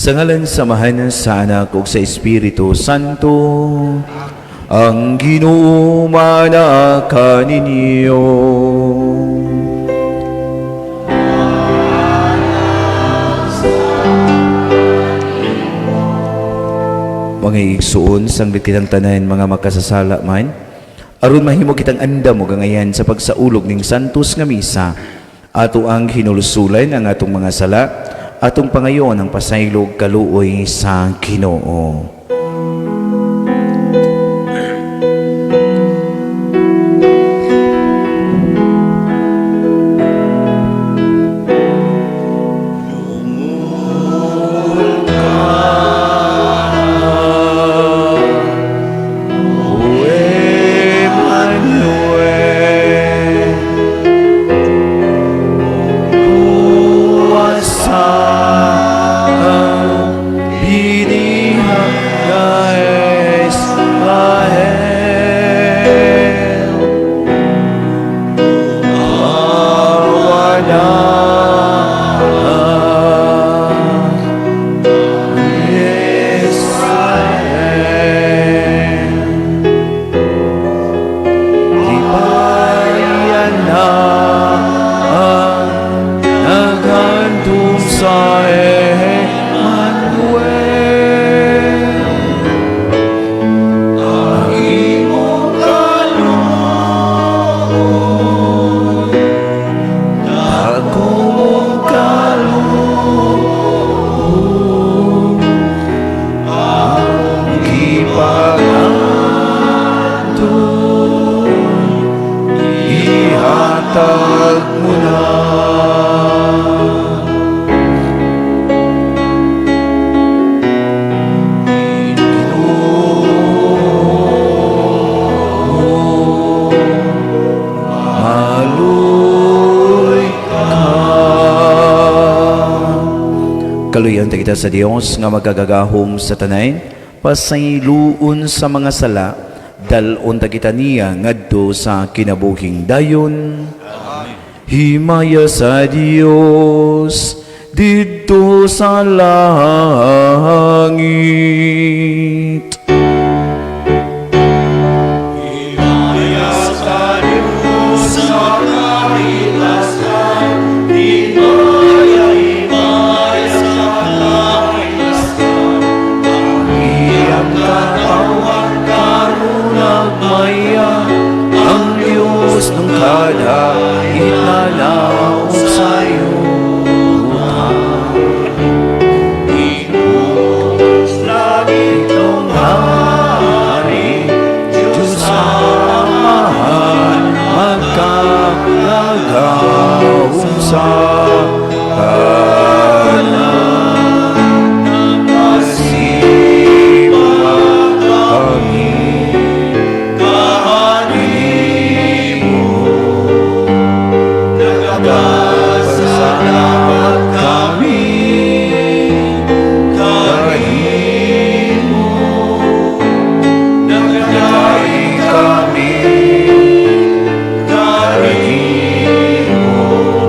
Sa ngalan sa Amahan, sa Anak ug sa Espiritu Santo, ang Ginoo maanaa kaninyo. Mga igsuon, sanglit kitang tanan mga makasasala man, aron mahimo kitang andam ug angayan sa pagsaulog ning Santos nga Misa, ato ang hinulsulan ang atong mga sala, atong pangayoon ang pasaylog kaluoy sa Ginoo. O Emmanuel, kuwasa ang biniha nga Israel. Awa na ang Israel. Lipayan na ang naghandom sa Emmanuel. Ang imong kaluoy, akong kaluoy, ang gipangandoy, ihatag mo na. Ginoo, maluoy ka. Kaluyan ta kita sa Dios nga magagagahom sa tanan, pasayloon sa mga sala, dal-on ta kita niya ngadto sa kinabuhing dayon. Himaya sa Dios didto sa langit. Himaya sa Diyos sa kahitasan, himaya, himaya sa kahitasan. Ang Iyang katawhan karon nagmaya, ang Diyos ng kada itanaw sa'yo. Diyos langit ng Hari, Diyos Amahan, magkagagahom sa kanan. Nasima kami Kanimo, nagapasalamat kami kanimo, Naglaing kami kanimo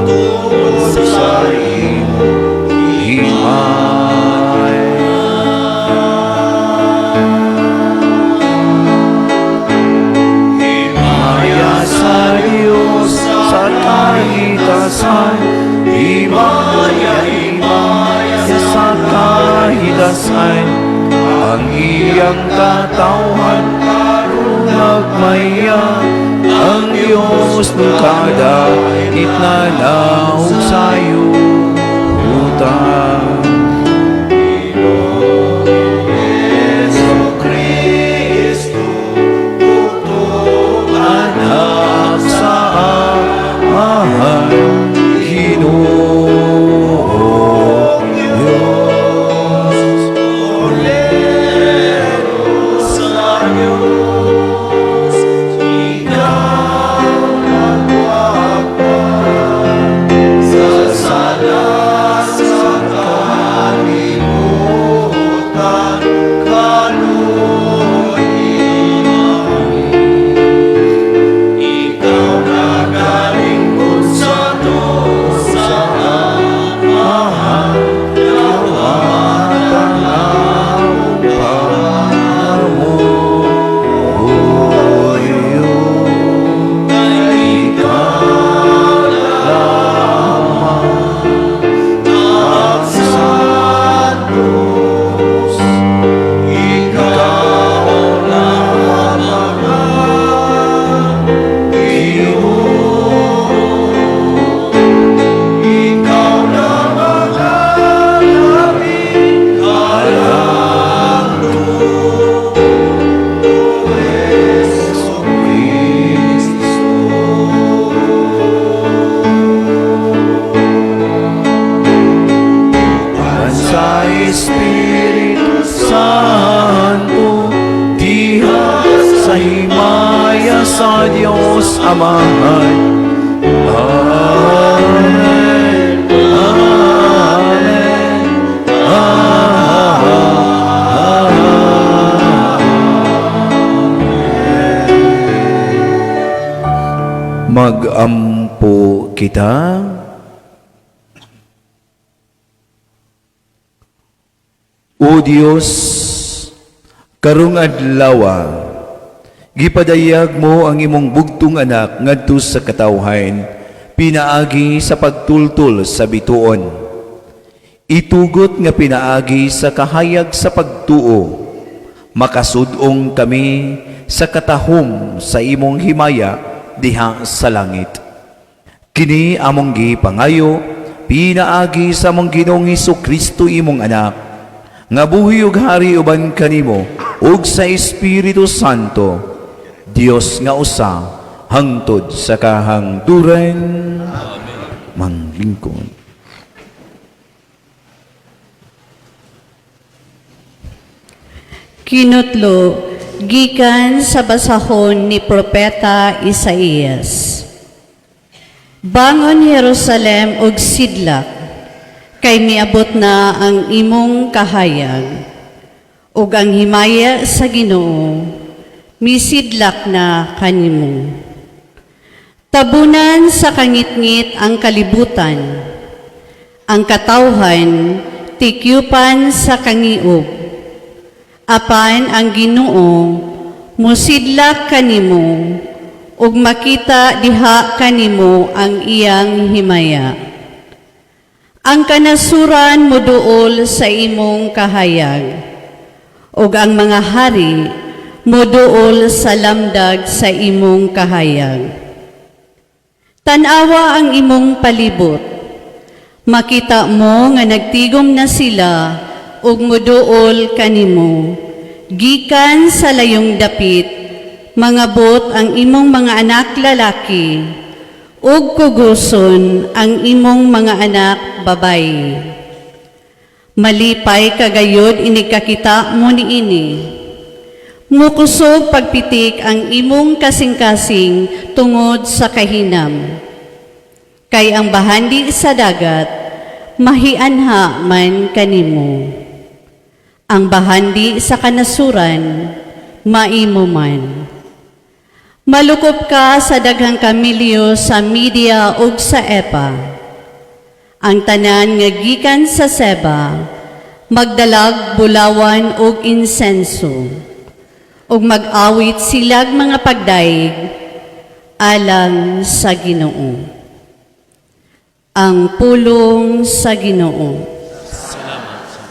tungod sa imong himay. Himaya sa Diyos sa kahitasan, himaya, himaya sa kahitasan, ang iyang katawhan karon nagmaya, ang Diyos ng kada itnanaw sa'yo. Utang. Jesu Kristo, bugtong Anak sa Amahan, Ginoong Diyos. Kordero sa Diyos, ikaw nagwagwag sa sala sa sa Espiritu Santo, diha sa himaya sa Dios Amahan. Amen. Amen. Amen. Magampo kita. O Dios, karong adlaw, gipadayag mo ang imong bugtong anak ngadto sa katawhan, pinaagi sa pagtultol sa bituon. Itugot nga pinaagi sa kahayag sa pagtuo, makasud-ong kami sa katahom sa imong himaya diha sa langit. Kini among gipangayo pinaagi sa among Ginoong Kristo, imong anak, nga buhi ug hari uban kanimo ug sa Espiritu Santo, Dios nga usa, hangtod sa kahangturan. Amen. Manglingkod. Kinutlo, gikan sa basahon ni Propeta Isaías. Bangon, Jerusalem, ug sidlak, kay miabot na ang imong kahayag, ug ang himaya sa Ginoo misidlak na kanimo. Tabunan sa kangitngit ang kalibutan, ang katawhan tikyupan sa kangiub. Apan ang Ginoo musidlak kanimo, ug makita diha kanimo ang iyang himaya. Ang kanasuran muduol sa imong kahayag, ug ang mga hari muduol sa lamdag sa imong kahayag. Tan-awa ang imong palibot. Makita mo nga nagtigom na sila ug muduol kanimo. Gikan sa layong dapit, mangabot ang imong mga anak lalaki, ug kuguson ang imong mga anak babayi. Malipay kagayod inikakita mo niini. Mukusog pagpitik ang imong kasing-kasing tungod sa kahinam. Kay ang bahandi sa dagat, mahianha man kanimo. Ang bahandi sa kanasuran, maimo man. Malukop ka sa daghang kamilyo sa Media ug sa Epa. Ang tanan nga gikan sa Seba, magdalag bulawan ug insenso, ug mag-awit silag mga pagdayeg alang sa Ginoo. Ang pulong sa Ginoo. Salamat sa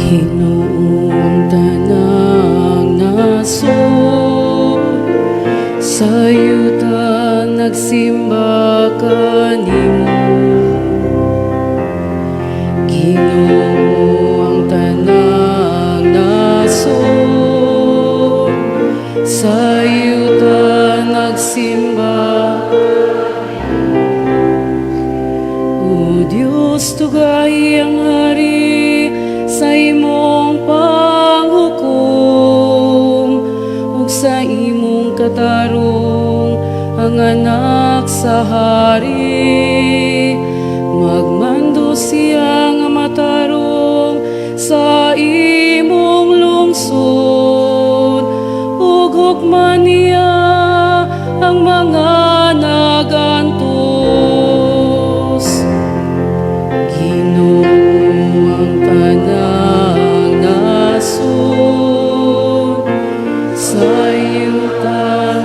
Ginoong tanang nasod, sa yuta nagsimba kanimo. Ginoo, ang tanang nasod, sa yuta nagsimba. O Diyos, tugay ang hari sa imong panghukom, ug sa imong katarong ang anak sa hari. Magmando siya nga matarong sa imong lungsod, ug hukman niya ang mga nagantos. Ginoo, ang tanang nasod, sa yuta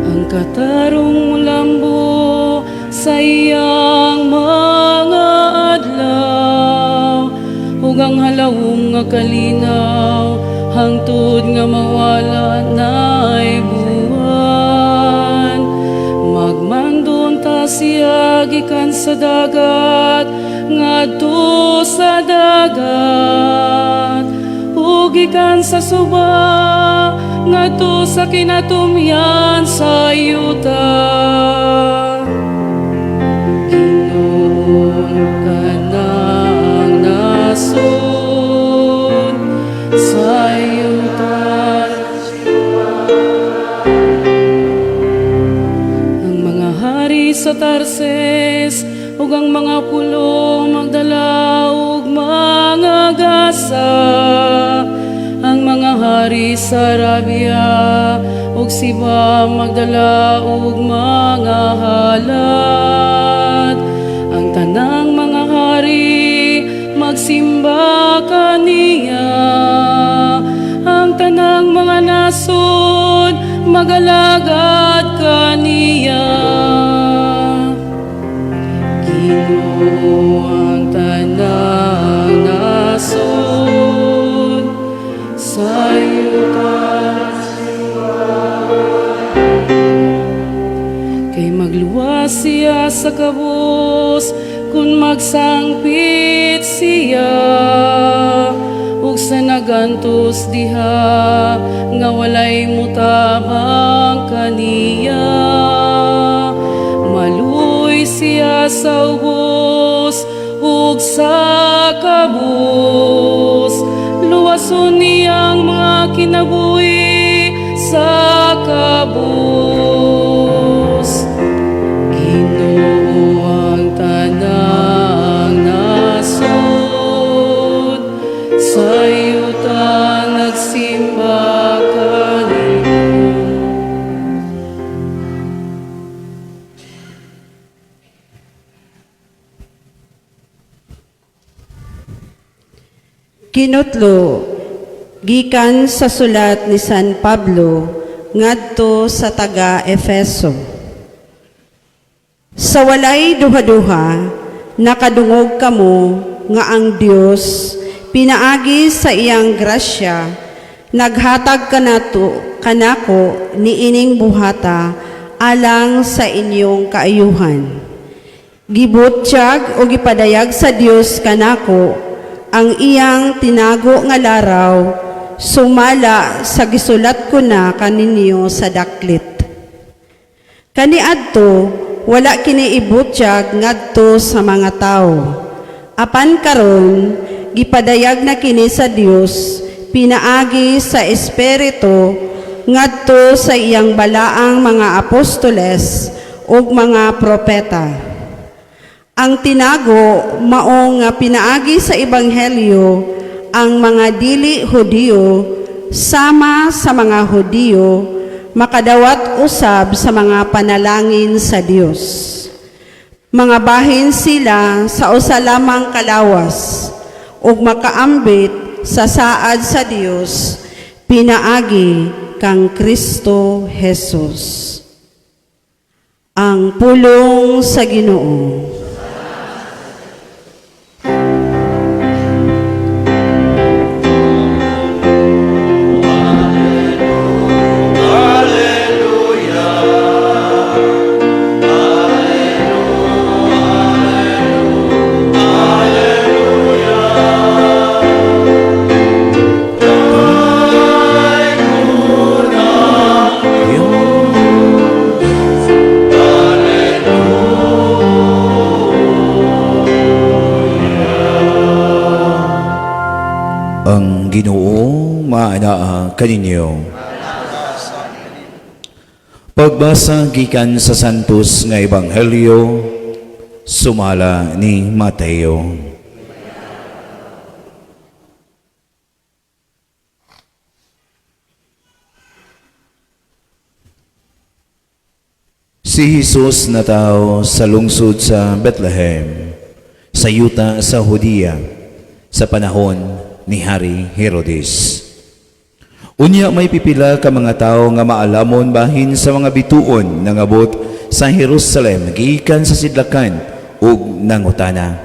ang katarong lambo sa iyang mga adlaw, ug ang halawom nga kalinaw hangtod nga mawala na'y buwan. Magmandon ta siya gikan sa dagat ngadto sa dagat. Gikan sa suba ngadto sa kinatumyan sa yuta. Ginoo, ang tanang nasod sa yuta. Ang mga hari sa Tarsis ug ang mga pulo magdala og mga gasa. Ang mga hari sa Arabia ug Seba magdala og mga halad. Ang tanang mga hari magsimba kaniya. Ang tanang mga nasod magalagad kaniya. Ginoo, ang tanang nasod sa yuta. Kay magluwas siya sa kabus kung magsangpit siya, ug sa nagantos diha nga walay mutabang kaniya. Maluoy siya sa ubos ug sa kabus, luwason niyang mga kinabuhi sa kabus. Ginoo, ang tanang nasod sa yuta nagsimba kanimo. Kinutlo gikan sa sulat ni San Pablo ngadto sa taga Efeso. Sa walay duha-duha, nakadungog kamo nga ang Dios pinaagi sa iyang grasya naghatag kanato kanako niining buhata alang sa inyong kaayuhan. Gibutyag o gipadayag sa Dios kanako ang iyang tinago nga laraw, sumala sa gisulat ko na kaninyo sa daklit. Kaniadto wala kini ibutyag ngadto sa mga tawo. Apan karon gipadayag na kini sa Dios pinaagi sa Espiritu ngadto sa iyang balaang mga apostoles ug mga propeta. Ang tinago mao nga pinaagi sa ebanghelyo ang mga dili Hudiyo sama sa mga Hudiyo makadawat usab sa mga panalangin sa Dios. Mga bahin sila sa usa lamang kalawas ug makaambit sa saad sa Dios pinaagi kang Kristo Jesus. Ang pulong sa Ginoo. Ang Ginoo maanaa kaninyo. Pagbasa gikan sa Santos nga Ebanghelyo sumala ni Mateo. Si Jesus natawo sa lungsod sa Bethlehem, sa yuta sa Judea, sa panahon ni Hari Herodes. Unya may pipila ka mga tawo nga maalamon bahin sa mga bituon nangabot sa Jerusalem gikan sa sidlakan ug nangutana: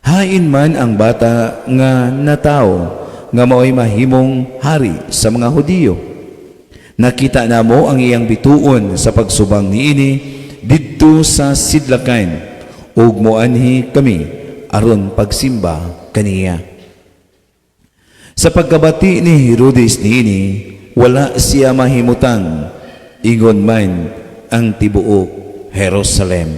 "Hain man ang bata nga natawo nga maoy mahimong hari sa mga Hudiyo? Nakita namo ang iyang bituon sa pagsubang niini didto sa sidlakan ug moanhi kami aron pagsimba kaniya." Sa pagkabati ni Herodes niini, wala siya mahimutang, ingon man ang tibuok Jerusalem.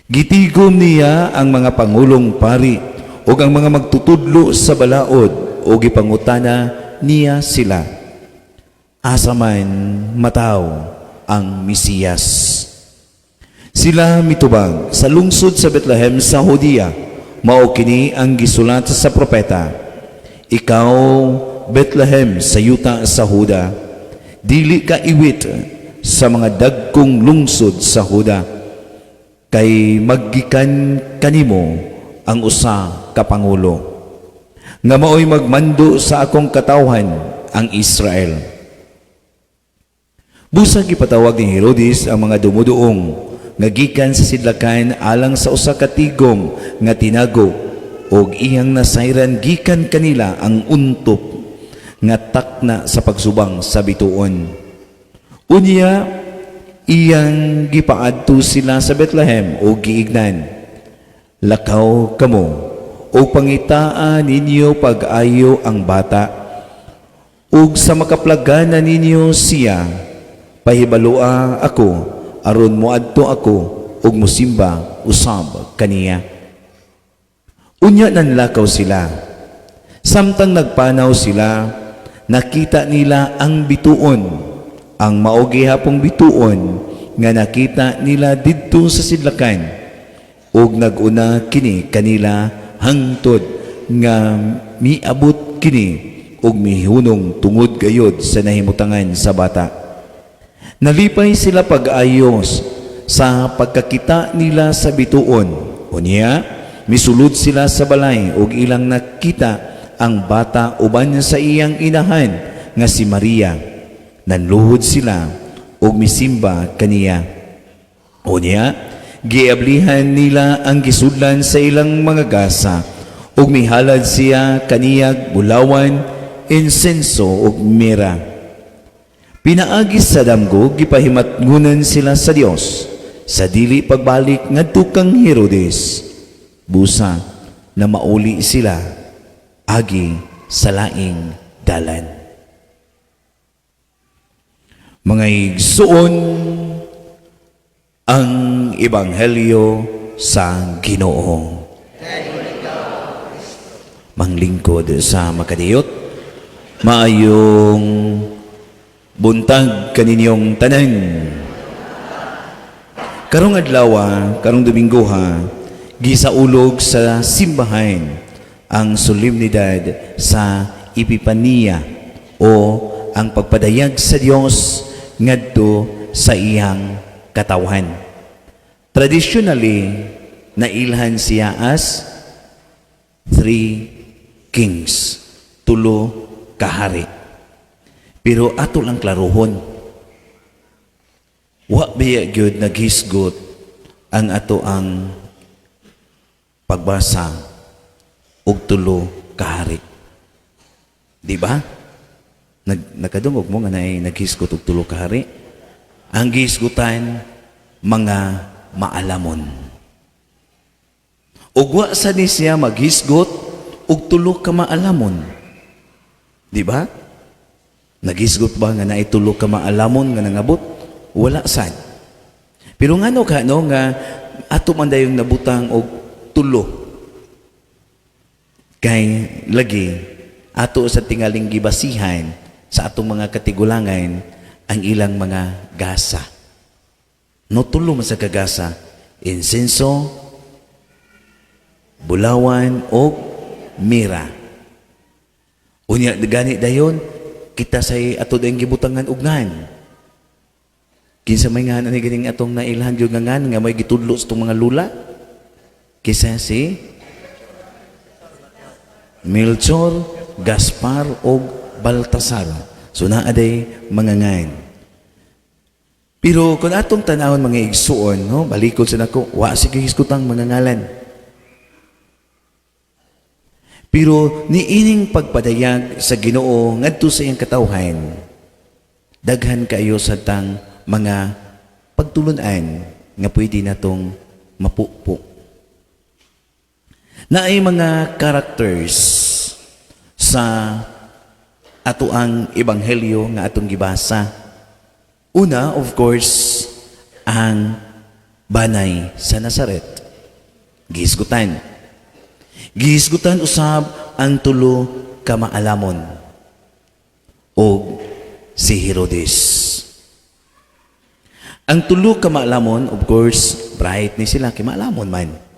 Gitigom niya ang mga pangulong pari ug ang mga magtutudlo sa balaod ug gipangutana niya sila. Asa man mataw ang Mesiyas? Sila mitubag, "Sa lungsod sa Bethlehem sa Judea. Mao kini ang gisulat sa propeta: 'Ikaw, Bethlehem, sa yuta sa Juda, dili ka iwit sa mga dagkong lungsod sa Juda, kay maggikan kanimo ang usa ka pangulo nga maoy magmando sa akong katawhan, ang Israel.'" Busa gipatawag ni Herodes ang mga dumuduong nga gikan sa sidlakan alang sa usa ka tigom nga tinago, ug iyang nasayran gikan kanila ang untop nga takna sa pagsubang sa bituon. Unya iyang gipaadto sila sa Bethlehem ug giingnan, "Lakaw kamo ug pangitaa ninyo pag-ayo ang bata, ug sa makaplaganan ninyo siya, pahibalua ako aron moadto ako ug mosimba usab kaniya." Unya nanlakaw sila. Samtang nagpanaw sila, nakita nila ang bituon, ang mao gihapong bituon nga nakita nila didto sa sidlakan, ug nag-una kini kanila hangtod nga miabot kini ug mihunong tungod gayod sa nahimutangan sa bata. Nalipay sila pag-ayo sa pagkakita nila sa bituon. Unya misulod sila sa balay ug ilang nakita ang bata uban sa iyang inahan nga si Maria. Nanluhod sila ug misimba kaniya. Unya giablihan nila ang gisudlan sa ilang mga gasa ug mihalad siya kaniyag bulawan, insenso ug mira. Pinaagi sa damgo, gipahimatngunan sila sa Dios sa dili pagbalik ngadto kang Herodes. Busa na mauli sila agi sa laing dalan. Mga igsuon, ang Ebanghelyo sa Ginoo. Manglingkod sa makadiyot, maayong buntag kaninyong tanan. Karong adlaw, karong Domingo ha, gisaulog sa simbahan ang solemnidad sa Epipaniya o ang pagpadayag sa Dios ngadto sa iyang katawhan. Traditionally, nailhan siya as Three Kings, tulo kahari. Pero ato lang klaruhon. Wa biya gyud naghisgot ang ato ang pagbasa og tulo kahari. Di ba? Nakadungog mo nga naay naghisgot og tulo kahari? Ang gihisgutan, mga maalamon. Ug wa sa ni siya maghisgot og tulo ka maalamon. Di ba? Naghisgot ba nga naay tulo ka maalamon nga nangabot? Wala sad. Pero ngano ka no nga ato man dayong nabutang og tulo? Kay lagi ato sa tingaling gibasihan sa atong mga katigulangan ang ilang mga gasa. No, tulo man sa kagasa: insenso, bulawan o mira. Unya gani dayon kita say ato dayong gibutangan og ngan. Kinsa may ngan ani ganing atong nailhan gyud nga ngan nga may gitudlo sa atong mga lula? Kisa si Melchor, Gaspar o Baltasar. So naa day mga ngan. Pero kung atong tanawon, mga igsuon, no, balikod sa nako, wa sige hisgutang mga ngalan. Pero niining pagpadayag sa Ginoo ngadto sa iyang katawhan, daghan kaayo sa tang mga pagtulunan nga pwede natong mapupo. Naay mga characters sa Sa ato ang ebanghelyo nga atong gibasa. Una, of course, ang banay sa Nazaret. Gihisgutan. Gihisgutan usab ang tulo ka maalamon o si Herodes. Ang tulo ka maalamon, of course, bright ni sila kay maalamon man.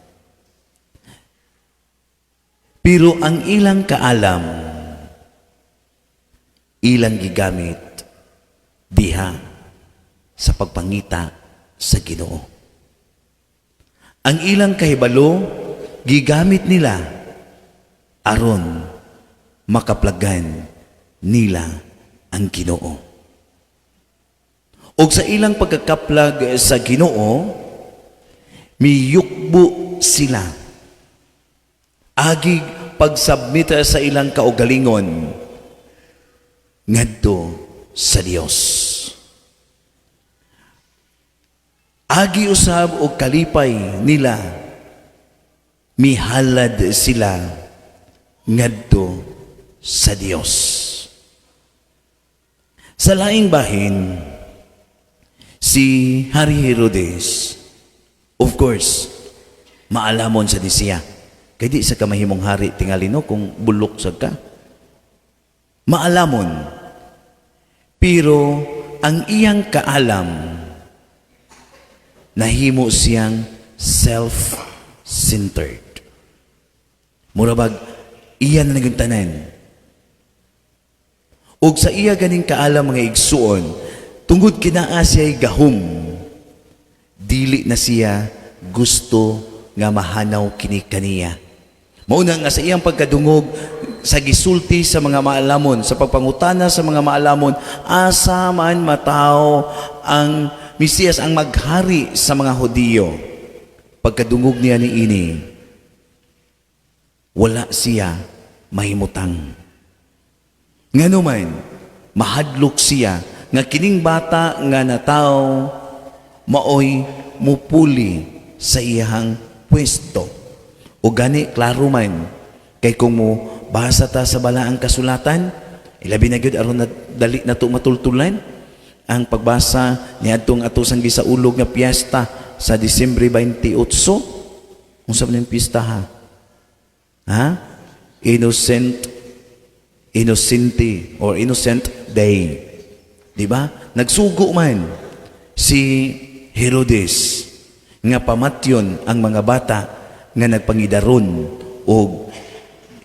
Pero ang ilang kaalam, ilang gigamit diha sa pagpangita sa Ginoo. Ang ilang kahibalo, gigamit nila aron makaplagan nila ang Ginoo. Og sa ilang pagkakaplag sa Ginoo, miyukbo sila. Agig pagsubmit sa ilang kaugalingon ngadto sa Dios. Agi usab og kalipay nila, mihalad sila ngadto sa Dios. Sa laing bahin, si Hari Herodes, of course, maalamon sa di siya. Kay di sa kamahimong hari tingali, no, kung bulok sa ka. Maalamon. Pero ang iyang kaalam, nahimo siyang self-centered. Mura bag, iya na naging tanan. Og sa iya ganing kaalam, mga igsuon, tungod kinaa siya'y gahom, dili na siya gusto nga mahanaw kini kaniya. Mao na nga sa iyang pagkadungog sa gisulti sa mga maalamon, sa pagpangutana sa mga maalamon, asa man matawo ang Mesiyas, ang maghari sa mga Hudiyo? Pagkadungog niya ni ini, wala siya mahimutang. Ngano man, mahadlok siya nga kining bata nga nataw maoy mupuli sa iyang pwesto. O gani, klaro man, kay kung mo basa ta sa balaang kasulatan, ilabi na gyud aron na dali na to matultulan, ang pagbasa niadtong ato sang gisaulog nga piyesta sa Disyembre 28. Unsa man yung piyesta, ha? Ha? Innocent Innocente or Innocent Day. Di ba? Nagsugo man si Herodes nga pamatyon ang mga bata nga nagpangidaron og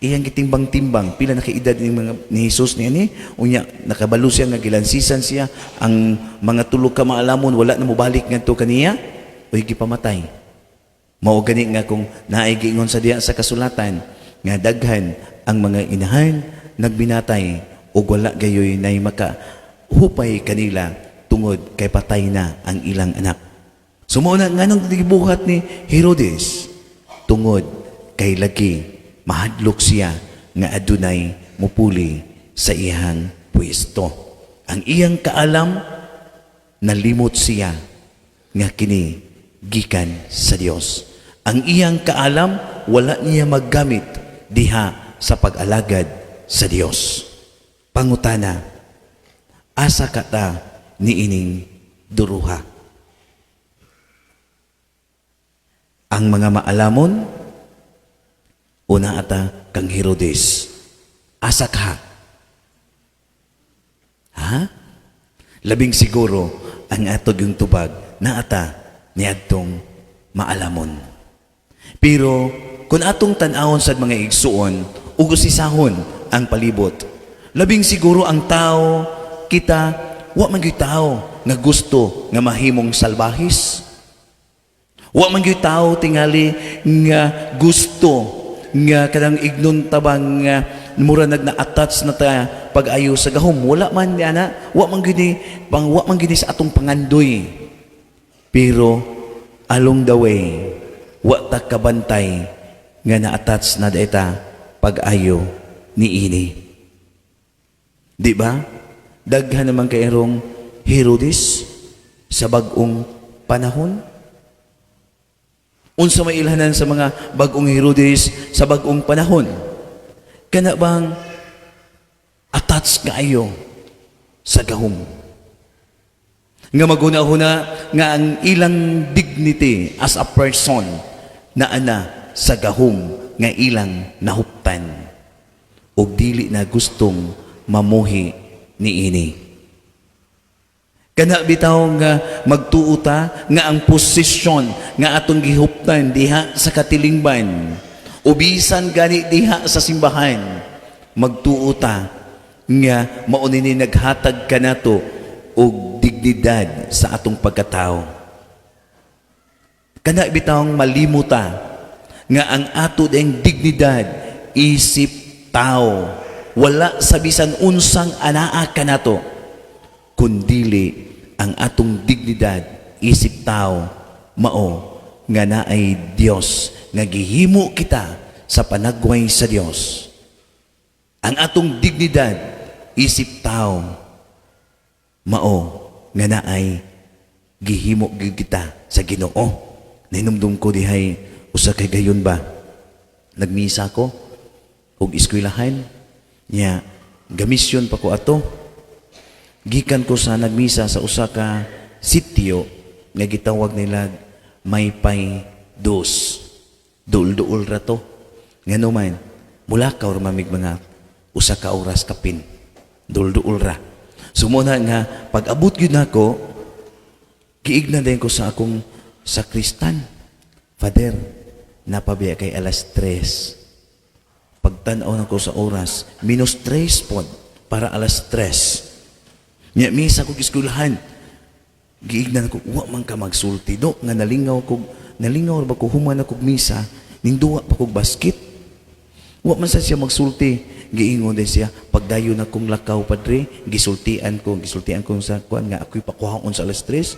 iyang gitimbang-timbang pila na kaedad ni mga ni Jesus niya ni. Unya nakabalo siya nga gilansisan siya ang mga tulo ka maalamon, wala na mobalik ngadto kaniya, uy, gipamatay. Mao gani nga kung naay giingon sa diya sa kasulatan nga daghan ang mga inahan nagbinatay ug wala gayoy nay maka hupay kanila tungod kay patay na ang ilang anak. So mao na nganong gibuhat ni Herodes, tungod kay lagi mahadlok siya nga adunay mupuli sa iyang pwesto. Ang iyang kaalam, nalimot siya nga kini gikan sa Dios. Ang iyang kaalam, wala niya maggamit diha sa pag-alagad sa Dios. Pangutana, asa ka ta niining duruha? Ang mga maalamon, una ata kang Herodes, asa ka? Ha? Labing siguro ang atog yung tubag na ata niadtong maalamon. Pero kung atong tan-awon sa mga igsuon, ug usisahon ang palibot, labing siguro ang tao, kita, wa man gyud tao nga gusto nga mahimong salbahis. Wa man gyud tao tingali nga gusto nga kanang ignon tabang nga mura nag na-attach na ta pag-ayo sa gahom. Wala man ni ana, wa man gyud ni pang wa man gyud ni sa atong pangandoy. Pero along the way, wa ta kabantay nga na-attach na ta pag-ayo niini. Di ba? Daghan naman kayrong Herodes sa bag-ong panahon. Unsa may ilhanan sa mga bag-ong Herodes sa bag-ong panahon? Kana bang attached kaayo sa gahom. Nga maghuna-huna nga ang ilang dignity as a person naa na sa gahom nga ilang nahuptan ug dili na gustong mamuhi niini. Kana bitaw nga magtuo ta nga ang posisyon nga atong gihuptan diha sa katilingban o bisan gani diha sa simbahan, magtuo ta nga mao ni naghatag kanato og dignidad sa atong pagkatao. Kana bitawng malimuta nga ang ato ding dignidad isip tao wala sa bisan unsang anaa kanato, kundili ang atong dignidad isip tao mao nga naay Dios nga gihimo kita sa panagway sa Dios. Ang atong dignidad isip tao mao nga naay gihimo gyud kita sa Ginoo. Nahinumdum ko dihay usa kay gayon ba, nagmisa ko og eskwelahan nya, gamisyon pa ko ato. Gikan ko sa nagmisa sa usa ka sitio nga gitawag nila Maypay Dos. Duol-duol ra to. Ngano man, mulakaw ra mamig mga usa ka oras kapin. Duol-duol ra. So mao na nga pag abot gyud nako, giignan din ko sa akong sakristan. "Father, napabiya kay alas 3." Pagtan-aw nako sa oras, minus 3 pod para alas 3. Nya misa ko eskwelahan. Giignan ko, "Wa man ka magsulti do," nga nalingaw ko, nalingaw ba ko human ako misa, ning duwa pa kog basket. Wa man sa siya magsulti. Giingon din siya, "Pagdayon akong lakaw, Padre, gisultian ko sa kuan nga ako'y pakuhaon sa alas 3."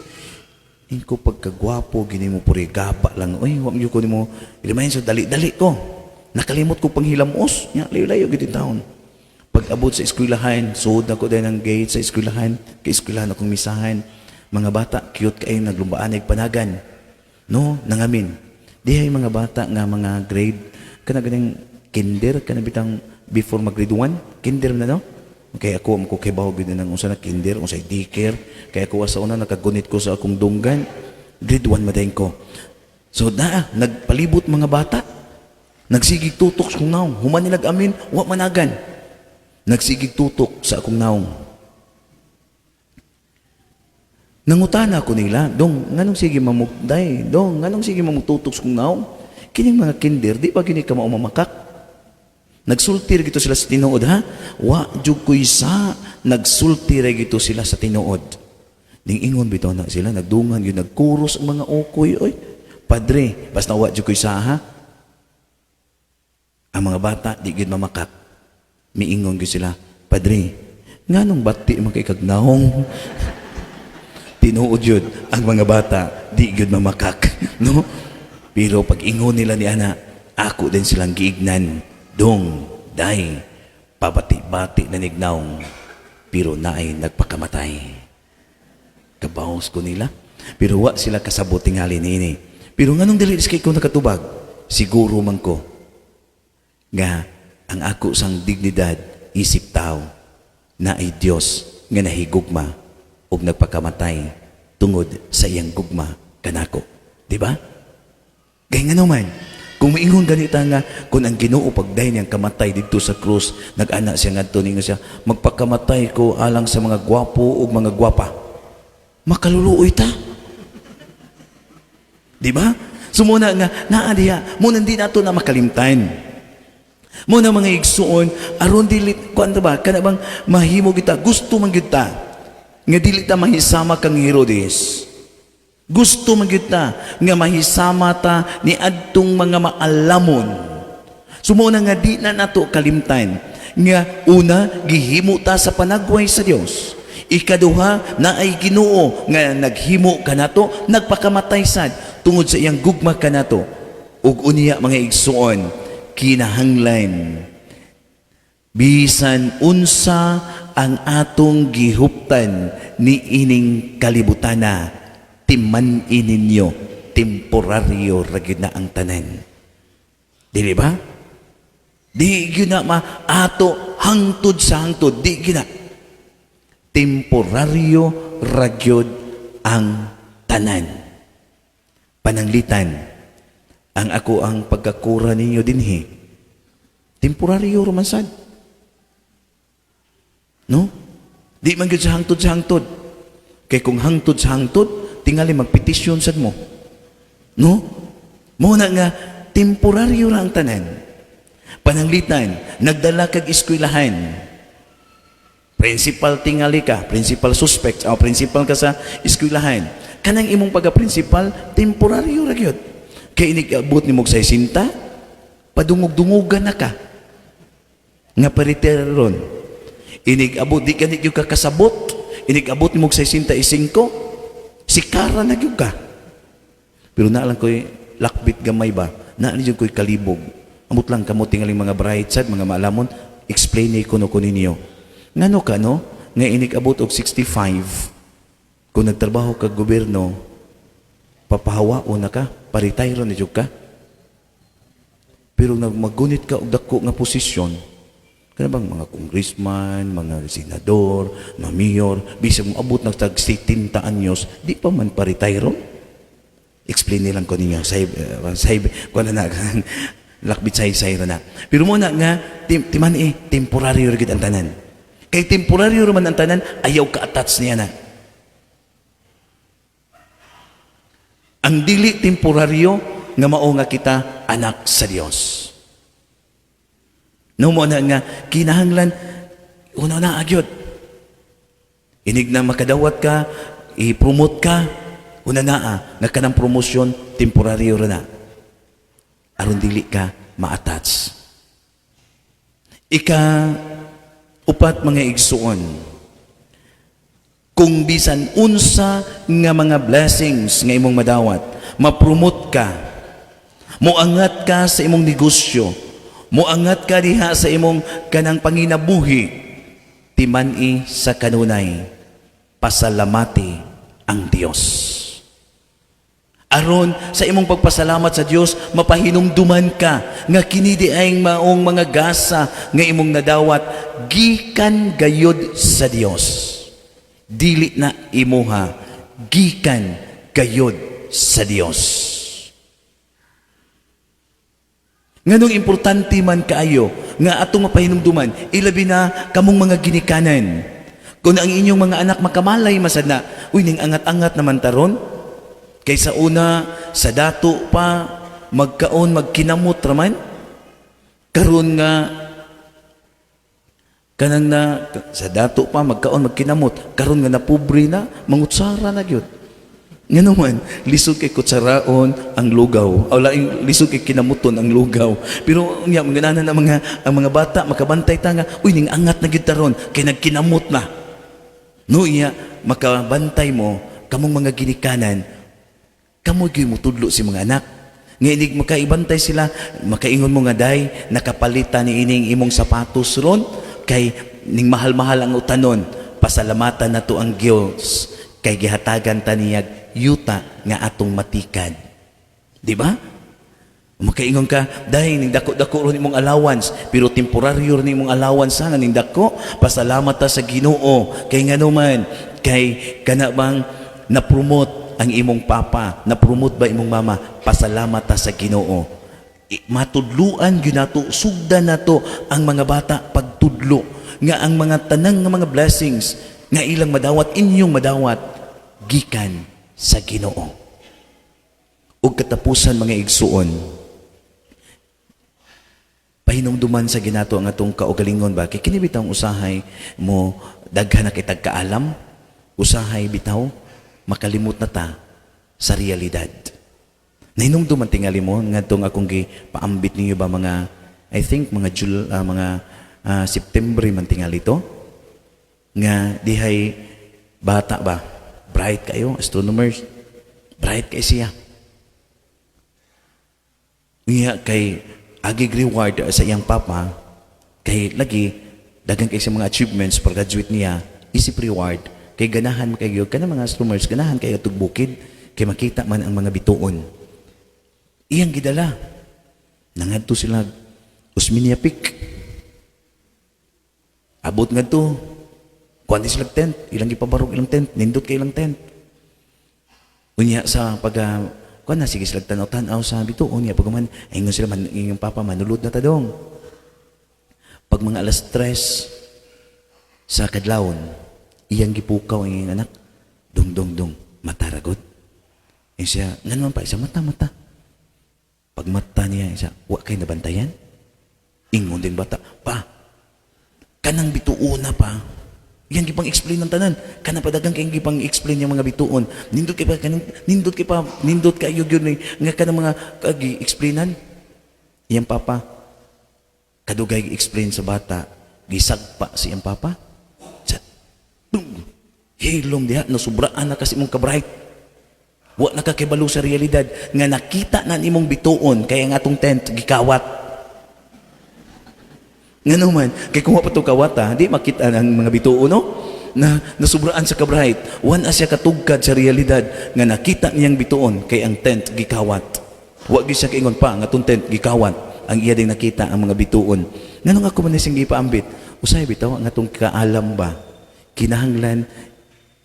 Inko, "Pagkagwapo gini mo puri gaba lang. Oy, wa man gyud ko nimo. Remind so dali-dali ko. Nakalimot ko panghilamos. Nya layo-layo gid taon." Pag abot sa eskwelahan, suod na ko din ang gate sa eskwelahan, kay eskwelahan akong misahan. Mga bata, cute kayo, naglumbaan panagan. No, nangamin. Dihay mga bata nga mga grade, kana ganing kinder, kana bitang before mag grade 1, kinder na, no? Kay ako am ko kay bawo gid nang unsa na kinder, unsay daycare. Kay ako sa una nakagunit ko sa akong dunggan, grade 1 madayon ko. So na nagpalibot mga bata. Nagsigig tutok sa akong naong. Human nila amin, wa managan. Nagsigig tutok sa akong naong. Nangutana ko nila, "Dong, nganong sige mamugday? Dong, nganong sige mamugtutok sa akong naong? Kining mga kinder, di ba gini ka maumamakak?" Nagsulti ra gito sila sa tinuod, ha? Wa jud ko'y sa nagsulti ra gito sila sa tinuod. Ning ingon bitaw na sila, nagdungan yun, nagkuros ang mga ukoy, oy. "Padre, basta wa jud ko'y sa, ha?" Ang mga bata, di gyud mamakak. Miingon gyud sila, "Padre, nganong bati man kay kag naong?" Tinuod yun, ang mga bata, di gyud mamakak. No? Pero pag ingon nila ni ana, ako din silang giignan. "Dong, day, pabati-bati na nignaong, pero naay nagpakamatay." Kabaos ko nila. Pero wa sila kasabot tingali niini. Pero nganong dili kay ko nakatubag? Siguro man ko nga ang ako sang dignidad isip tao na ay Dios nga nahigugma ug nagpakamatay tungod sa iyang gugma kanako. Di ba? Kay ngano man, kung maingon ganita nga, kung ang Ginoo pagday niyang kamatay didto sa krus, nag-ana siya ngadto, ningon siya, "Magpakamatay ko alang sa mga gwapo ug mga gwapa." Makaluluoy ta. Di ba? So muna nga, naa diha, muna hindi nato na makalimtan. Muna, mga igsuon, aron dili, kuan ba, kana bang mahimo kita, gusto man gyud ta, nga dili ta mahisama kang Herodes. Gusto man gyud ta nga mahisama ta ni adtong mga maalamon. So muna nga di na nato kalimtan nga una, gihimo ta sa panagway sa Dios. Ikaduha, na ay Ginoo nga naghimo kanato, nagpakamatay sad tungod sa iyang gugma kanato. Ug unya, mga igsuon, kinahanglan bisan unsa ang atong gihuptan ni ining kalibutana, timan-i ninyo, temporaryo ra gyud na ang tanan. Dili ba? Di gyud na maato hangtod sa hangtod, di gyud na. Temporaryo ra gyud ang tanan. Pananglitan, ang ako ang pagkakura ninyo dinhi. Temporaryo ra man sad. No? Di man gyud sa hangtod sa hangtod. Kay kung hangtod sa hangtod, tingali magpetisyon sad mo. No? Mo na nga temporaryo ra ang tanan. Pananglitan, nagdala kag eskwelahan. Principal tingali ka, principal suspect, o principal ka sa eskwelahan. Kanang imong pagka-principal, temporaryo ra gyud. Kay inig abot nimo og 60, padungog-dungugan na ka. Nga pa-retire ron. Inig abot di ka ni gyud ka kasabot. Inig abot nimo og 65, sikara na gyud ka. Pero naa lang ko'y lakbit gamay ba? Naa gyud ko'y kalibog. Amot lang kamo tingaling mga bright side, mga maalamon, explain ni kuno ko ninyo. Ngano ka no? Nga inig abot og 65, kung nagtrabaho kag gobyerno, papahawao na ka, pa-retire na jud ka. Pero nag magunit ka og dako nga posisyon, kana bang mga congressman, mga senador, mga mayor, bisag mo abot nag tag 70 anyos, di pa man pa-retire. Explain nilang ko ninyo, say, say, ko na na, lakbit say say na. Pero mo na nga, timan eh, temporary ra gyud ang tanan. Kay temporary ra man ang tanan, ayaw ka-attach niya na. Ang dili temporaryo, nga mao nga kita anak sa Dios. No mo na nga, kinahanglan, una na agyod. Inig na makadawat ka, i-promote ka, una na nga kanang promosyon, temporaryo ra na. Aron dili ka ma-attach. Ika, upat, mga igsuon, kung bisan unsa nga mga blessings nga imong madawat, ma-promote ka, moangat ka sa imong negosyo, moangat ka diha sa imong kanang panginabuhi, timan-i sa kanunay, pasalamati ang Dios. Aron sa imong pagpasalamat sa Dios, mapahinumduman ka nga kini di ay maong mga gasa nga imong nadawat gikan gayod sa Dios. Dili na imuha, gikan gayod sa Dios. Nganong importante man kaayo nga atong mapahinumduman, ilabi na kamong mga ginikanan. Kung ang inyong mga anak makamalay masad na, uy, ning angat-angat naman taron, kaysa una, sa dato pa, magkaon, magkinamot raman, karon nga, kanang na, sa dato pa, magkaon, magkinamot, karon nga napobre na, mangutsara na gyud. Nga naman, lisod kay kutsaraon ang lugaw. O laing lisod kay kinamuton ang lugaw. Pero nya mga na ang mga bata makabantay ta nga, uy, ning angat na gyud taron kay nagkinamot na. No iya makabantay mo kamong mga ginikanan, kamo gyud motudlo si mga anak. Nga inig makaibantay sila, makaingon mo nga day, nakapalitan ni ining imong sapatos ron kay ning mahal-mahal ang utanon, pasalamatan nato ang Dios kay gihatagan ta niyag yuta nga atong matikad. Di ba? Makaingon ka, dahil ning dako-dako ron imong allowance, pero temporaryo ron imong allowance ha, nga ning dako, pasalamat ta sa Ginoo. Kay ngano man, kay kana bang na-promote ang imong papa, na-promote ba imong mama, pasalamat ta sa Ginoo. Matudluan gyud nato, sugdan nato ang mga bata pagtudlo nga ang mga tanang nga mga blessings nga ilang madawat, inyong madawat gikan sa Ginoo. Ug katapusan, mga igsuon, pahinumduman sa ginato ang atong kaugalingon ba kay kini bitawng usahay mo daghan na kitag kaalam, usahay bitaw makalimot na ta sa realidad. Nahinumduman tingali mo ngadtong akong gipaambit ninyo ba, mga I think mga Jul, mga September man tingali to, nga dihay bata ba, bright kayo, astronomers, bright kay siya. Niya kay agig reward sa iyang papa kay lagi daghan kay sa mga achievements. Pag graduate niya, isip reward kay ganahan kay kana mga astronomers, ganahan kay atog bukid kay makita man ang mga bituon. Iyang gidala, nangadto sila Osmeña Peak. Abot nga to. Kuan di sila tent, ilang gipabarog ilang tent, nindot kay ilang tent. Unya sa pag kuan na sige sila tanaw-tanaw sa bituon unya pag man ingon sila man inyong papa, "Manulod na ta dong." Pag mga 3:00 sa kadlawon, iyang gipukaw ang iyang anak, "Dong, dong, dong, mata ra gud." Eh siya, "Ngano man pa?" Siya, "Mata, mata." Pag mata niya, siya, "Wa kay nabantayan?" Ingon din bata, "Pa, kanang bituona pa." Yan gipang explain ng tanan. Kanang padagang kay gipang explain yung mga bituon. Nindot kay pa kanang nindot kay pa nindot kayo gyud ni nga kanang mga kagi explainan. Iyang papa kadugay explain sa bata, gisagpa si iyang papa. Sa boom, hilom diha nasubraan na kasi imong ka-bright. Wa na ka kibalo sa realidad nga nakita na nimong bituon kaya nga atong tent gikawat. Nga naman, kay kung wa pa to kawata, di makita ang mga bituon, no? Na nasubraan sa kabright. Wan siya katugkad sa realidad nga nakita niyang bituon kay ang tent gikawat. Wa gyud siya kaingon pa nga atong tent gikawat. Ang iya ding nakita ang mga bituon. Ngano nga ko man sing gipaambit? Usay bitaw ang atong kaalam ba? Kinahanglan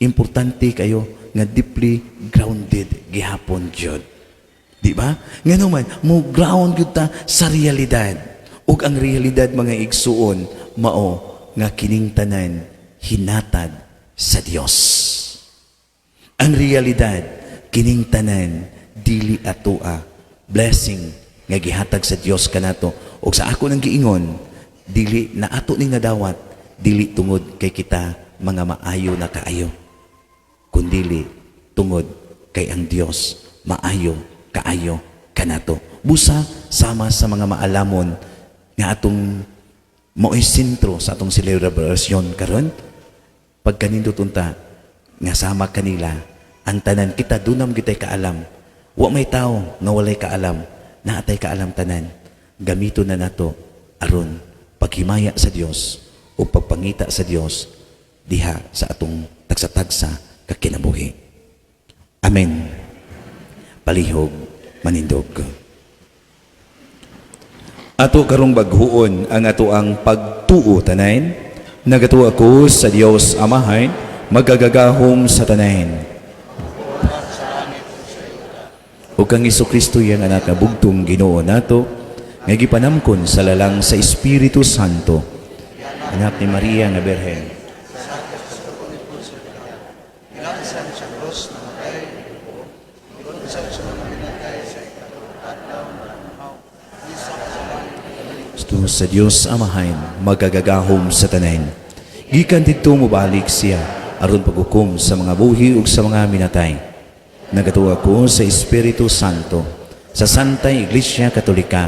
importante kayo nga deeply grounded gihapon jud. Di ba? Ngano man, mo ground gyud ta sa realidad. Ug ang realidad, mga igsuon, mao nga kining tanan hinatag sa Dios. Ang realidad, kining tanan dili atoa, blessing nga gihatag sa Dios kanato. Ug sa ako nang giingon, dili na ato ning nadawat dili tungod kay kita mga maayo na kaayo, kundili tungod kay ang Dios maayo kaayo kanato. Busa sama sa mga maalamon nga atong mao'y sentro sa atong selebrasyon karon, pagkanindot unta nga sama kanila ang tanan kita dunam gitay kaalam. Wa may tao nga walay kaalam, naatay kaalam tanan. Gamito na nato aron paghimaya sa Dios o pagpangita sa Dios diha sa atong tagsa-tagsa ka kinabuhi. Amen. Palihog manindog. Ato karong baghuon ang ato ang pagtuo tanan. Nagatuo ako sa Dios Amahan, magagagahom sa tanan. Ug kang Kristo iyang anak nga bugtong Ginoo nato, nga gipanamkon sa lalang sa Espiritu Santo, anak ni Maria nga Birhen. Gilansan sa krus, namatay, giunsa sa mga pinatay, sa ikatlong adlaw nabanhaw, bisak sa langit. Gusto sa Dios Amahan, magagagahom sa tanan. Gikan didto mobalik siya aron paghukom sa mga buhi ug sa mga minatay. Nagatuo ako sa Espiritu Santo, sa Santa Iglesia Katolika,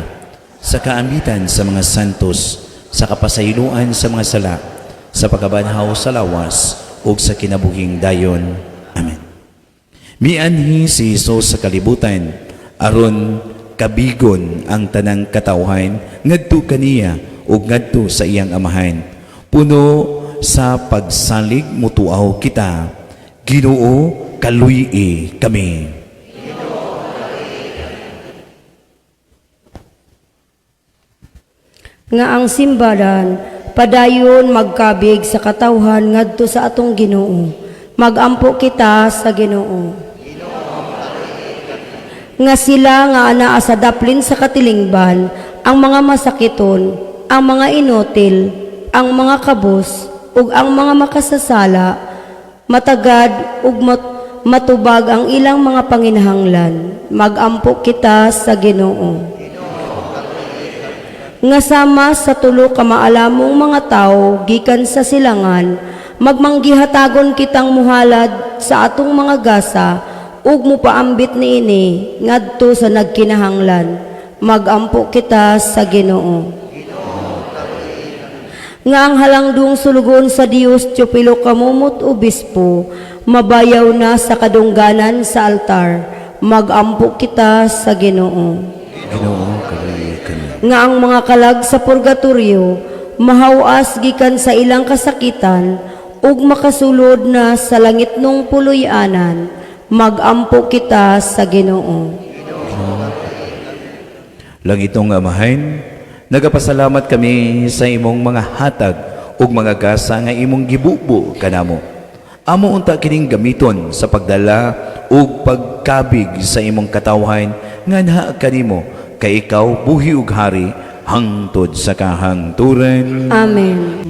sa kaambitan sa mga santos, sa kapasayloan sa mga sala, sa pagkabanhaw sa lawas ug sa kinabuhing dayon. Amen. Mianhi si Jesus sa kalibutan aron kabigon ang tanang katawhan ngadto kaniya ug ngadto sa iyang Amahan. Puno sa pagsalig mutuaw kita. Ginoo, kaluy-i kami. Nga ang simbahan padayon magkabig sa katawhan ngadto sa atong Ginoo. Magampo kita sa Ginoo. Nga sila nga anaa sa daplin sa katilingban, ang mga masakiton, ang mga inutil, ang mga kabos, ug ang mga makasasala, matagad ug matubag ang ilang mga panginahanglan. Magampo kita sa Ginoo. Nga sama sa tulo ka maalamong mga tawo gikan sa silangan, magmanggihatagon kitang muhalad sa atong mga gasa ug mupaambit niini ngadto sa nagkinahanglan. Magampo kita sa Ginoo. Nga ang halangdong sulugoon sa Dios Teofilo Camomot, Obispo, mabayaw na sa kadungganan sa altar. Magampo kita sa Ginoo. Ginoo, kaluy-i kami. Nga ang mga kalag sa purgatorio mahawas gikan sa ilang kasakitan ug makasulod na sa langitnong puloy-anan. Magampo kita sa Ginoo. Langitong Amahan, Nagapasalamat kami sa imong mga hatag ug mga gasa nga imong gibubo kanamo. Amo unta kining gamiton sa pagdala ug pagkabig sa imong katawhan nga naa kanimo, kay ikaw buhi ug hari hangtod sa kahangturan. Amen.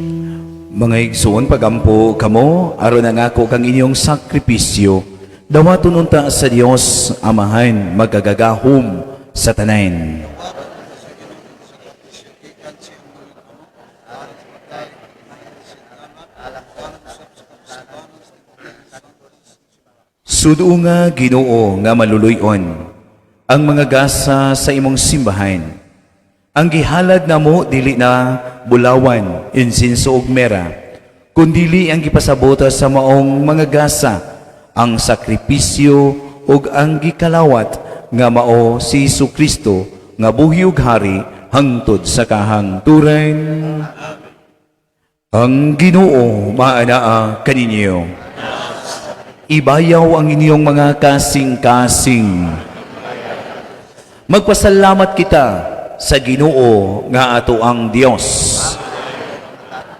Mga igsoon, pagampo kamo aron ang ako kang inyong sakripisyo dawaton unta sa Dios Amahan magagagahom sa tanan. Sudo nga, Ginoo nga maluluyon, ang mga gasa sa imong simbahan. Ang gihalad namo dili na bulawan, insinso ug mera, kundili ang gipasabot sa maong mga gasa, ang sakripisyo ug ang gikalawat nga mao si Hesus Kristo nga buhi ug hari hangtod sa kahangturan. Ang Ginoo maanaa kaninyo. Ibayaw ang inyong mga kasing-kasing. Magpasalamat kita sa Ginoo nga ato ang Dios.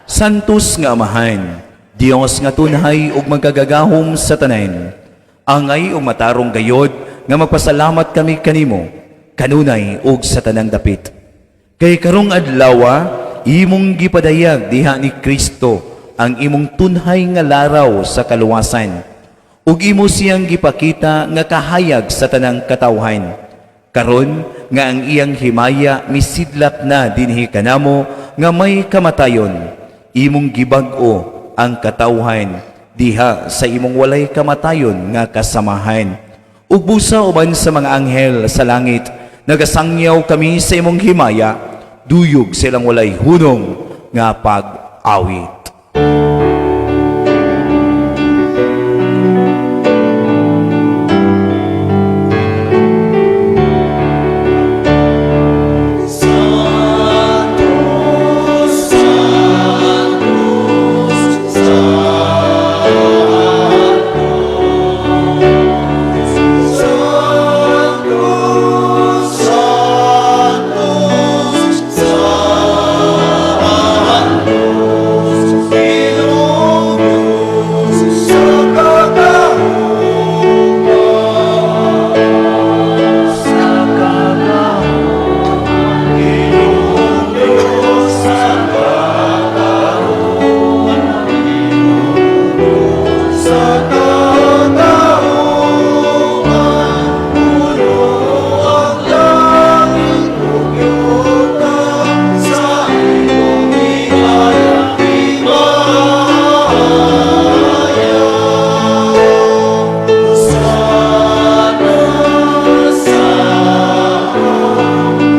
Santos nga Amahan, Dios nga tunhay ug magkagagahom sa tanan. Angay ug matarong gayod nga magpasalamat kami kanimo kanunay ug sa tanang dapit. Kay karong adlawa, imong gipadayag diha ni Kristo ang imong tunhay nga laraw sa kaluwasan. Ug imo siyang gipakita nga kahayag sa tanang katawhan. Karon nga ang iyang himaya misidlak na dinhi kanamo nga may kamatayon, imong gibag-o ang katawhan diha sa imong walay kamatayon nga kasamahan. Ug busa uban sa mga anghel sa langit, nagasangyaw kami sa imong himaya, duyog silang walay hunong nga pag-awit.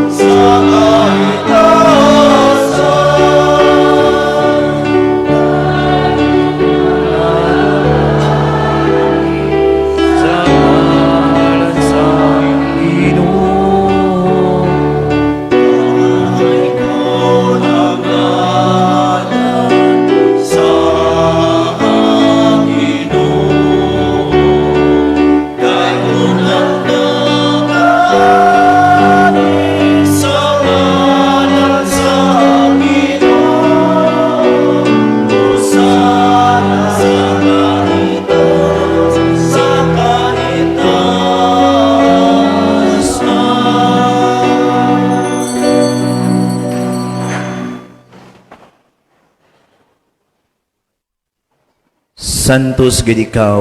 Sa ngalan sa Ginoo. Santos gid ikaw,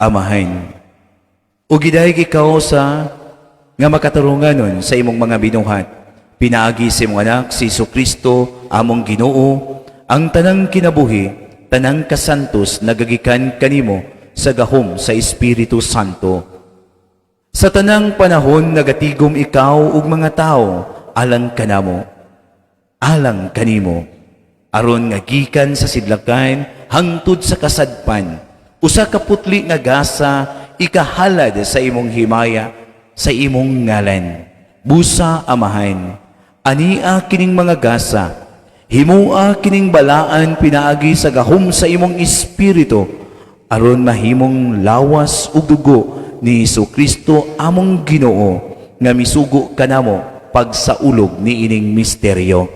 Amahan. Ug gidayeg ikaw sa nga makatarunganon sa imong mga binuhat. Pinaagi sa imong anak, si Kristo, among Ginoo, ang tanang kinabuhi, tanang kasantos nagagikan kanimo sa gahom sa Espiritu Santo. Sa tanang panahon nagatigom ikaw ug mga tao alang kanamo, alang kanimo, aron nga gikan sa sidlakan hangtod sa kasadpan, usa ka putli nga gasa ikahalad sa imong himaya sa imong ngalan. Busa, Amahan, ania kining mga gasa, himua kining balaan pinaagi sa gahom sa imong Espiritu, aron mahimong lawas ug dugo ni Hesus Kristo among Ginoo nga misugo kanamo. pagsaulog niining misteryo.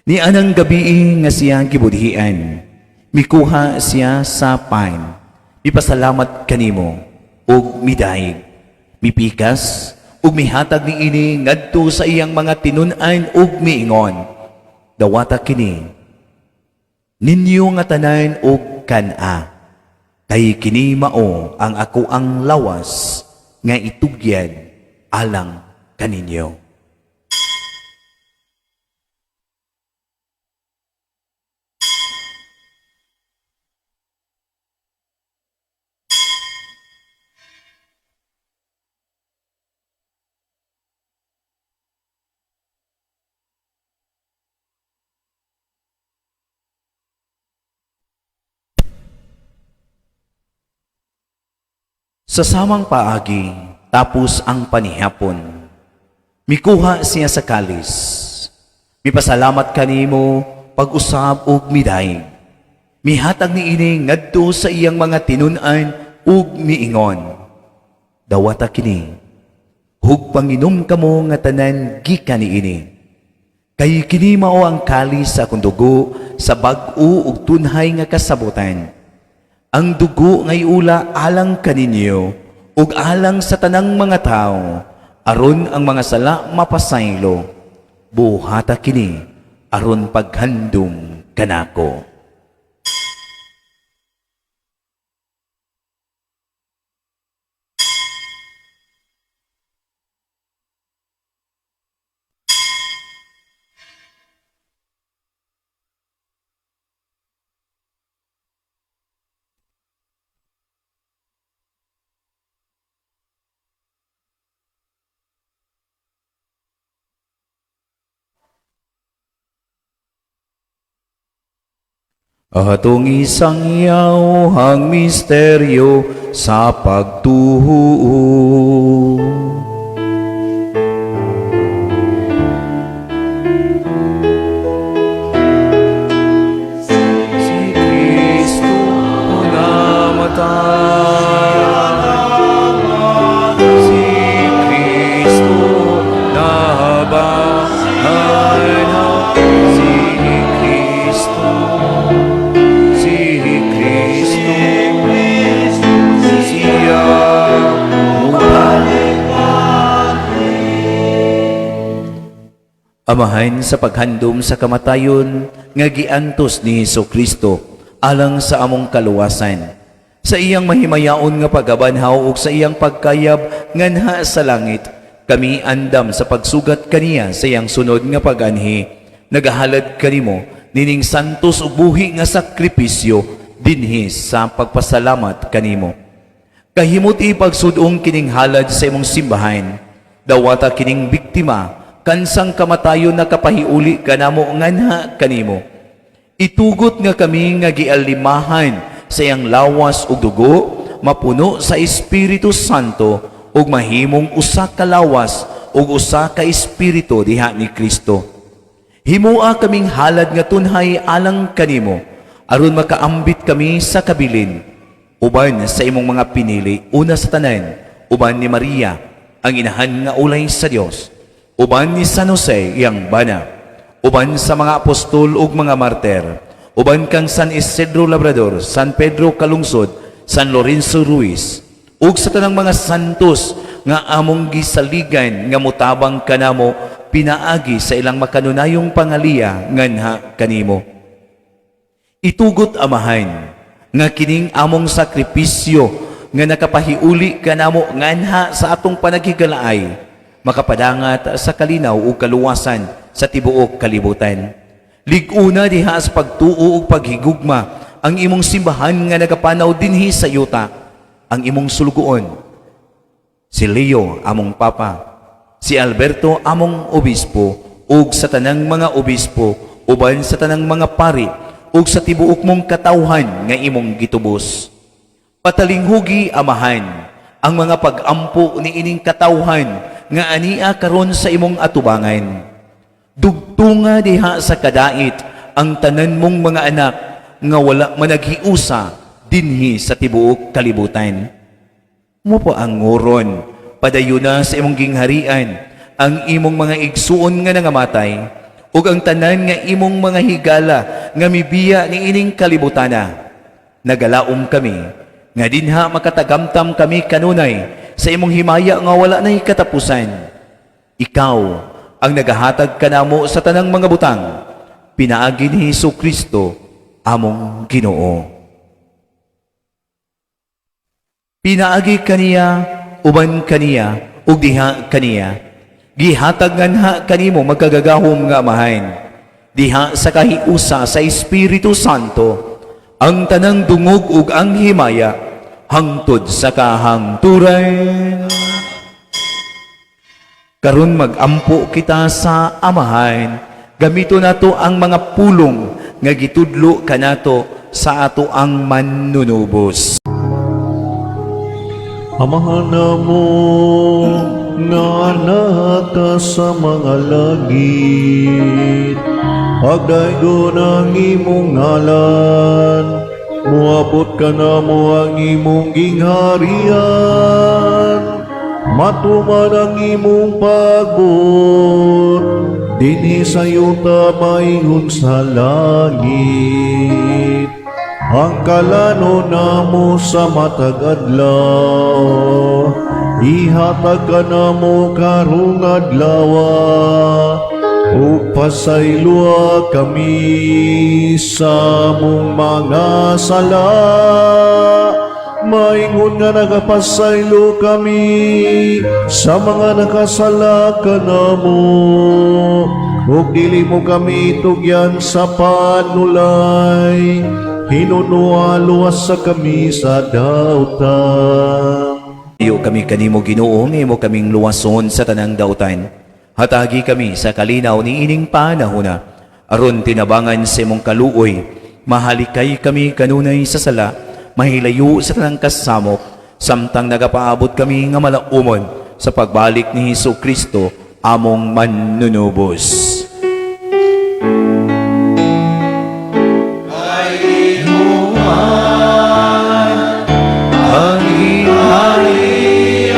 Ni anang gabii nga siya gibudhian, mikuha siya sa pan, mipasalamat kanimo ug midayeg, mipikas ug mihatag niini ngadto sa iyang mga tinun-an ug miingon, "Dawata kini ninyo nga tanan ug kan-a, kay kini mao ang akoang lawas nga itugyan alang kaninyo." Sa samang paagi, tapos ang panihapon, mikuha siya sa kalis. Mipasalamat kanimo pag-usab ug midayeg. Mihatag niini ngadto sa iyang mga tinun-an ug miingon, "Dawata kini, ug panginom kamo nga tanan gikan niini. Kay kini mao ang kalis sa akong dugo sa bag-o ug tunhay nga kasabutan. Ang dugo nga iula alang kaninyo ug alang sa tanang mga tawo aron ang mga sala mapasaylo. Buhata kini aron paghandom kanako." Atong isangyaw ang misteryo sa pagtuo. Si Kristo namatay. Si Kristo nabanhaw. Si Kristo, si Kristo, siya mubalik. Amahan, sa paghandom sa kamatayon nga giantos ni Hesus Kristo alang sa among kaluwasan, sa iyang mahimayaon nga pagkabanhaw ug sa iyang pagkayab nganha sa langit, kami andam sa pagsugat kaniya sa iyang sunod nga paganhi, nagahalad kanimo nining santos ug buhi nga sakripisyo dinhi sa pagpasalamat kanimo. Kahimot ipagsudong kining halad sa imong simbahan. Dawata kining biktima kansang kamatayon nakapahiuli kanamo nganha kanimo. Itugot nga kami nga gialimahan sa iyang lawas ug dugo, mapuno sa Espiritu Santo ug mahimong usa ka lawas ug usa ka espiritu diha ni Kristo. Himua kaming halad nga tunhay alang kanimo aron makaambit kami sa kabilin uban sa imong mga pinili, una sa tanan uban ni Maria, ang inahan nga ulay sa Dios, uban ni San Jose, iyang bana, uban sa mga apostol ug mga martir, uban kang San Isidro Labrador, San Pedro Calungsod, San Lorenzo Ruiz, ug sa tanang mga santos nga among gisaligan nga mutabang kanamo pinaagi sa ilang makanunayong pangaliya nganha kanimo. Itugot, Amahan, nga kining among sakripisyo nga nakapahiuli kanamo nganha sa atong panaghigalaay makapadangat sa kalinaw ug kaluwasan sa tibuok kalibutan. Lig-una diha sa pagtuo ug paghigugma ang imong simbahan nga nagapanaw dinhi sa yuta, ang imong sulugoon, si Leo among Papa, si Alberto among obispo, ug sa tanang mga obispo, uban sa tanang mga pari, ug sa tibuok mong katawhan nga imong gitubos. Patalinghugi, Amahan, ang mga pag-ampo ni ining katawhan nga ania karon sa imong atubangan. Dugtunga diha sa kadait ang tanan mong mga anak nga wala managhiusa dinhi sa tibuok kalibutan. Mo po ang nguron, padayuna sa imong gingharian, ang imong mga igsuon nga nangamatay, ug ang tanan nga imong mga higala nga mibiya niining kalibutana. Nagalaom kami nga dinha makatagamtam kami kanunay sa imong himaya nga wala nay katapusan. Ikaw ang nagahatag kanamo sa tanang mga butang, pinaagi ni Hesus Kristo among Ginoo. Pinaagi kaniya, uban kaniya, ug diha kaniya. Gihatag nganha kanimo, makagagahom nga Amahan, diha sa kahiusa sa Espiritu Santo, ang tanang dungog ug ang himaya hangtod sa kahangturan. Karon magampo kita sa Amahan. Gamito nato ang mga pulong nga gitudlo kanato sa ato ang Manunubos. Amahan namo nga naa ka sa mga langit, pagdaygon ang imong ngalan, muabot kanamo ang imong gingharian, matuman ang imong pagbuot dinhi sa yuta maingon sa langit. Ang kalanon namo sa matag adlaw, ihatag kanamo karong adlaw, ug pasayloa kami sa among mga sala, maingon nga nagapasaylo kami sa mga nakasala kanamo, ug dili mo kami tugyan sa panulay, hinunoa luwasa kami sa dautan. Iyo kami kanimo, Ginoo, nga imo kaming luwason sa tanang dautan. Hatagi kami sa kalinaw ni ining panahona, aron tinabangan sa imong kaluoy, mahalikay kami kanunay sa sala, mahilayo sa tanang kasamok, samtang nagapaabot kami nga malaumon sa pagbalik ni Hesus Kristo among Manunubos. Ang gingharian,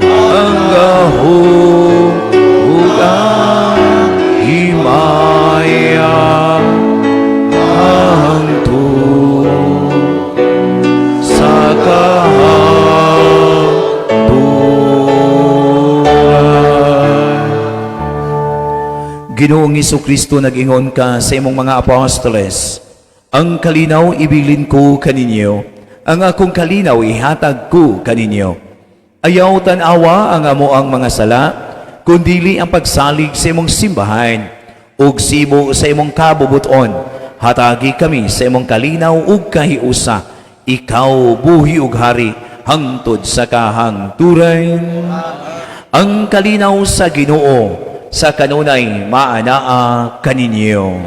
ang gahom, ug ang himaya hangtod sa kahangturan. Ginoong Kristo, nag-ingon ka sa imong mga apostoles, "Ang kalinaw ibilin ko kaninyo, ang akong kalinaw ihatag ko kaninyo. Ayaw tan-awa ang amoang mga sala, kundili ang pagsalig sa imong simbahan, ug sibo sa imong kabubuton, hatagi kami sa imong kalinaw ug kahiusa. Ikaw buhi ug hari hangtod sa kahangturan." Ang kalinaw sa Ginoo sa kanunay maanaa kaninyo.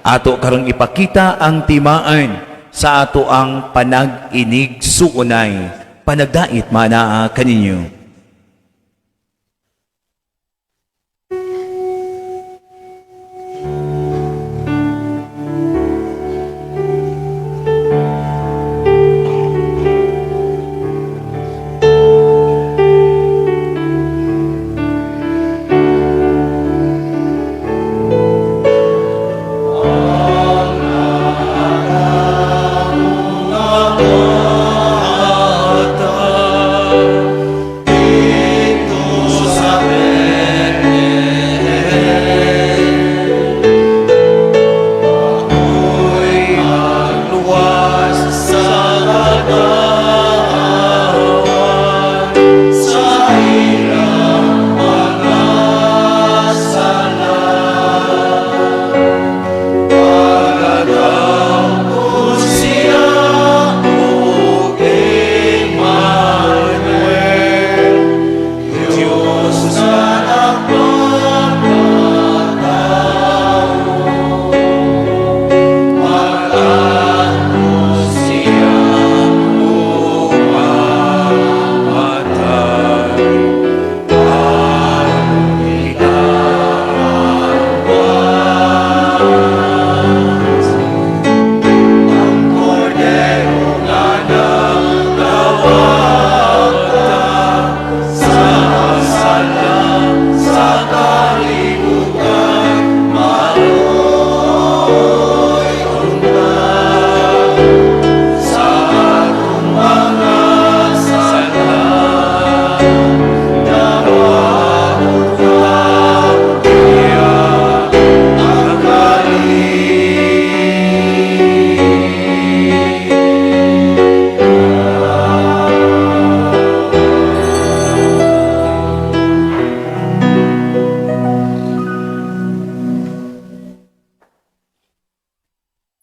Ato karong ipakita ang timaan sa ato ang panag-inig suunay. Panagdait maanaa kaninyo.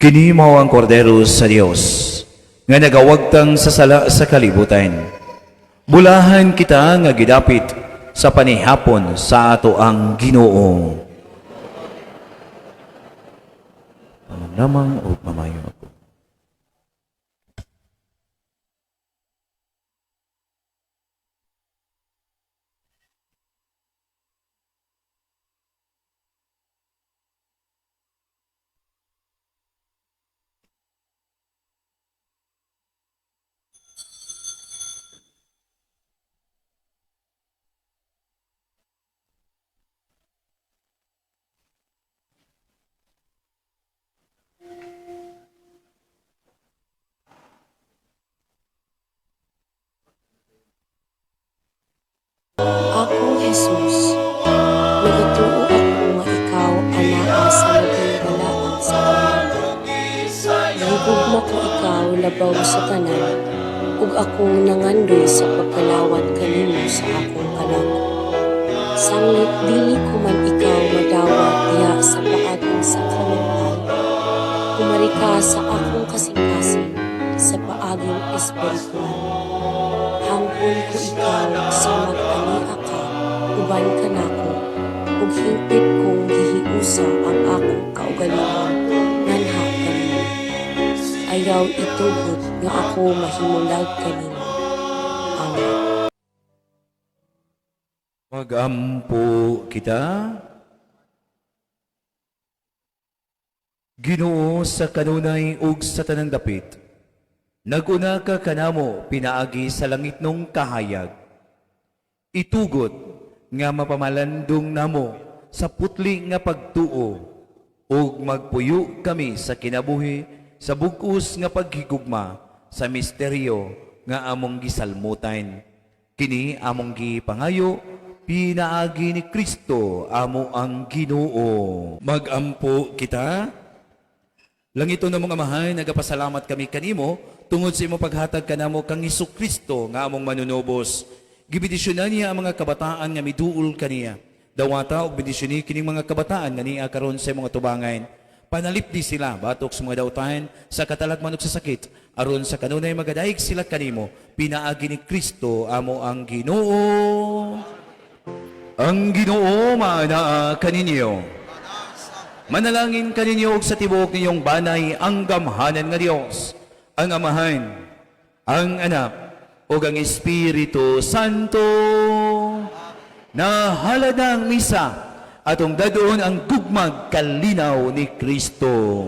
Kini mao ang kordero sa Dios nga nagawagtang sa sala sa kalibutan. Bulahan kita nga gidapit sa panihapon sa ato ang Ginoo. Lamang og mamayo ako. Akong Jesus, nagatuo ako nga ikaw anaa sa labing balaan sa tanan. Gihigugma ko ikaw labaw sa tanan, ug ako nangandoy sa pagkalawat kanimo sa akong kalag. Sanglit dili ko man ikaw madawat diha sa paaging sakramental, kumari ka sa akong kasing-kasing sa paaging espiritual. Hangpon ko ikaw sa mag-ania ka, uban kanako, ug hingpit kong gihiusa ang akong kaugalingon nganha kanimo. Ayaw itugot nga ako mahimulag kanimo. Amen. Magampo kita. Ginoo sa kanunay ug sa tanang dapit. Naguna ka kanamo pinaagi sa langit nung kahayag. Itugot nga mapamalandong namo sa putli nga pagtuo ug magpuyo kami sa kinabuhi sa bug-os nga paghigugma sa misteryo nga among gisalmutan. Kini among gipangayo pinaagi ni Kristo amo ang Ginoo. Magampo kita. Langito na mong amahan, nagapasalamat kami kanimo tungod sa imong paghatag kanamo kang Kristo nga among manunubos. Gibendisyonan niya ang mga kabataan nga miduol kaniya. Dawata og bendisyoni kining mga kabataan nga niya karon sa imong atubangan. Panalipdi sila batok sa mga dautan sa katalagman ug sa sakit aron sa kanunay magadaig sila kanimo pinaagi ni Kristo amo ang Ginoo. Ang Ginoo maanaa kaninyo. Manalangin kaninyo og sa tibuok ninyong banay ang gamhanan nga Dios, ang Amahan, ang Anak, ug ang Espiritu Santo. Nahalad na ang misa atong dadoon ang gugmag kalinaw ni Kristo.